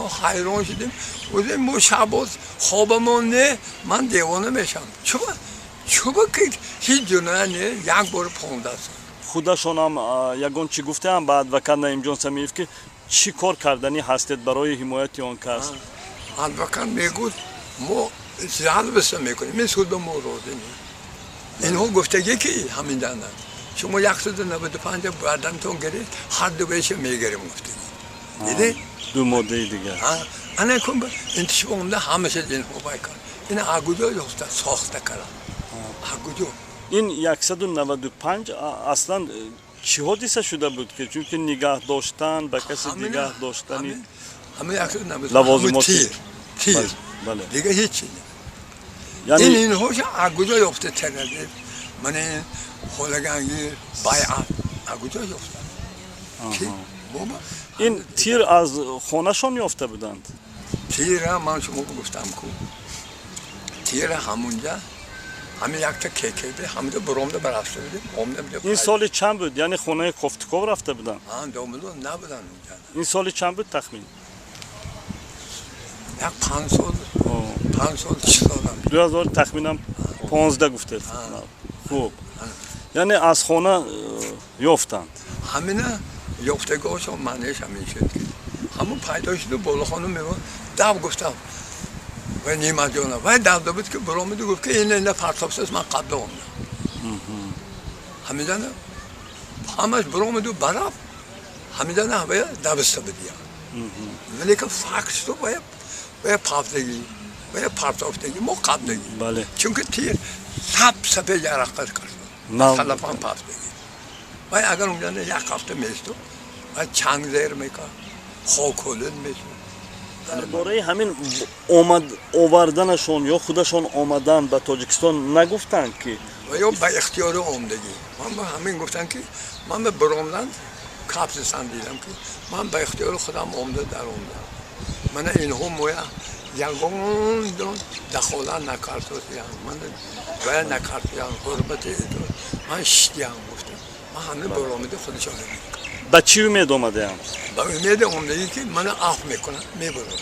Мо ҳайрон шудем. Гуфтем, мо шабоз хобамон не, ман девона мешам. Чуба чуба ки ҳеҷ ҷиноят не, як бор 15 сол. Худашонам ягон чӣ гуфтаам ба адвокат Наимҷон Самиев, ки чӣ кор карданӣ ҳастед барои ҳимояти он кас? Адвокат мегуфт, мо жалоба мекунем, ин суд ба мо розӣ не. Инҳо гуфтагӣ, ки ҳамин дана шумо 195 бардантон гирифт, ҳар дубеша мегирем, гуфтагӣ. Дидӣ? Ду моддаи дигар. Ана кун интишб омда, ҳамаша инҳо вай кард. Ин агуҷо ёфта сохта кард, агуҷо? Ин 195 аслан чӣ ҳодиса шуда буд, ки чунки нигаҳ доштан ба каси дигаҳ доштани ҳама 195 лавозимоти тир, тир. Бале. Дига ҳеҷ чи. Яъне Ин инҳоша агуҷо ёфта терроризм, мана ин хӯлаганги байъат агуҷо ёфта ки боба? Ин тир аз хонашон ёфта буданд? Тира ман шумо гуфтам ку, тира ҳамунҷа ҳамин якта ККБ ҳамунҷа буромда барафта будем, омда будем. Ин соли чанд буд, яъне хонаи Кофтуков рафта буданд? Домулло набуданд унҷа. Ин соли чанд буд тахмин? Як 5 сол, 5 сол, 6 солам. 2000 тахминан 15 гуфтед. Хуб, яъне аз хона ёфтанд. Ҳамина ёфтагиҳошон маънеш ҳамин шуд, ки ҳамун пайдо шуду болохону мегӯ дав гуфтам вай Нимаҷона вай давда буд, ки буромиду гуфт, ки ина ина партофтааст, ман қабла омдам. Ҳамидана ҳамаш буромиду барафт, ҳамидана вая дависта будия. Валекин факт шуду, вая пафтагӣ, вая партофтагӣ, мо қаблагӣ. Чунки тир саб сафед яраққа кард. Салафан пафтагӣ. Вай агар унҷа як ҳафта местод, вай чанг зер мекард, хоколуд мешуд. Дар бораи ҳамин омад оварданашон ё худашон омадан ба Тоҷикистон нагуфтанд, ки? Ва ё ба ихтиёри омдагӣ. Ман ба ҳамин гуфтам, ки ман ба биромдан капсисан дидам, ки ман ба ихтиёри худам омда даромдам. Мана инҳо моя ягон дон дахолат накардосиям, ман вая накардиям, ҳурмати ман шидиям, гуфтам. Ман ҳамин биромида худашон. Ба чӣ умед омадаям? Ба умеди омдагӣ, ки мана афв мекунад, мебурам.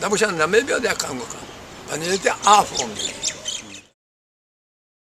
Набошад, намебиёд, якам гуфтам. Ба нияти афв омдагӣ.